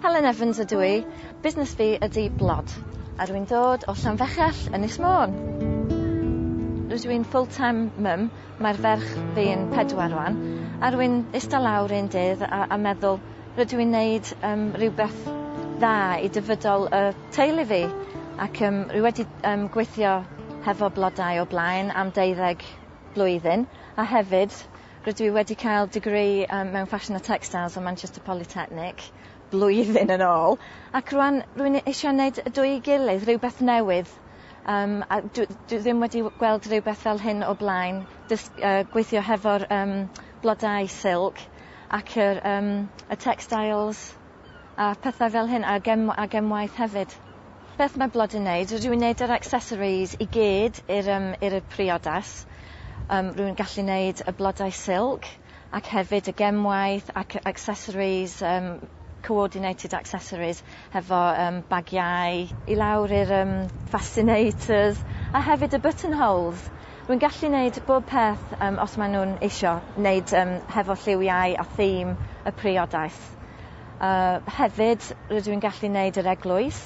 Helen Evans ydw i. Busnes fi ydy Blod. A rwy'n dod o Llanfechell, Ynys Môn. Rydw i'n full-time mum. Mae'r ferch fi yn 4 rwan. A rwy'n ista lawr un dydd a meddwl rydw i'n neud rhywbeth dda i dyfodol y teulu fi. Ac rwy wedi gweithio hefo blodau o blaen am 12 blwyddyn. A hefyd rydw i wedi cael degree mewn Fashion a Textiles o Manchester Polytechnic blwyddyn yn ôl. Ac rwan rwy'n eisiau gwneud y dwy gilydd, rhywbeth newydd. A dwi ddim wedi gweld rhywbeth fel hyn o blaen. Gweithio hefo'r blodau silk ac y textiles a pethau fel hyn a gemwaith hefyd. Beth mae Blod yn neud? Rydw i'n neud yr accessories i gyd i'r priodas. Rwy'n gallu neud y blodau silk ac hefyd y gemwaith ac accessories, coordinated accessories hefo bagiau i lawr i'r fascinators a hefyd y buttonholes. Rwy'n gallu neud bob peth os maen nhw'n isio neud hefo lliwiau a theme y priodas. Hefyd, rydw i'n gallu neud yr eglwys.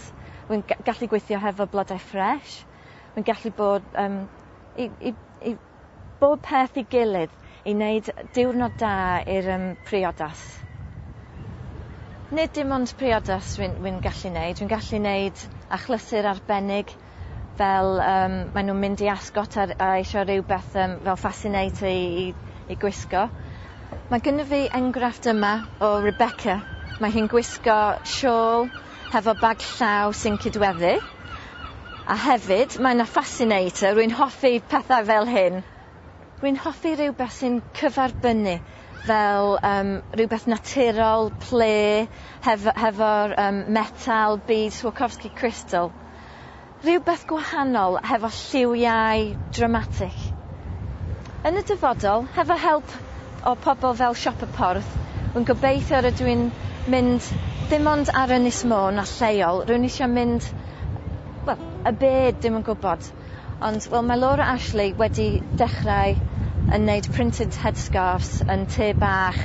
Rwy'n gallu gweithio hefo blodau ffres. Rwy'n gallu bod i bob peth i gilydd i wneud diwrnod da i'r priodas. Nid dim ond priodas rwy'n gallu neud. Rwy'n gallu neud achlysur arbennig fel maen nhw'n mynd i Ascot a eisiau rhywbeth fel fascinator i gwisgo. Mae gynno fi enghraifft yma o Rebecca. Mae hi'n gwisgo siôl hefo bag llaw sy'n cydweddu. A hefyd, mae yna fascinator. Rwy'n hoffi pethau fel hyn. Rwy'n hoffi rhywbeth sy'n cyfarbynnu fel rhywbeth naturiol, ple, hefo'r metal, beads, Swarovski crystal. Rhywbeth gwahanol hefo lliwiau dramatic. Yn y dyfodol, hefo help o pobl fel Siop y Porth, rwy'n gobeithio rydw i'n mynd dim ond ar Ynys Môn a lleol, rwy'n eisiau mynd, wel, y byd dim yn gwybod. Ond, wel, mae Laura Ashley wedi dechrau yn neud printed headscarves yn tŷ bach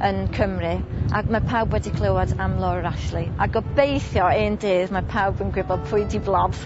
yn Cymru, ac mae pawb wedi clywed am Laura Ashley. A gobeithio un dydd mae pawb yn gwybod pwy 'di Blod.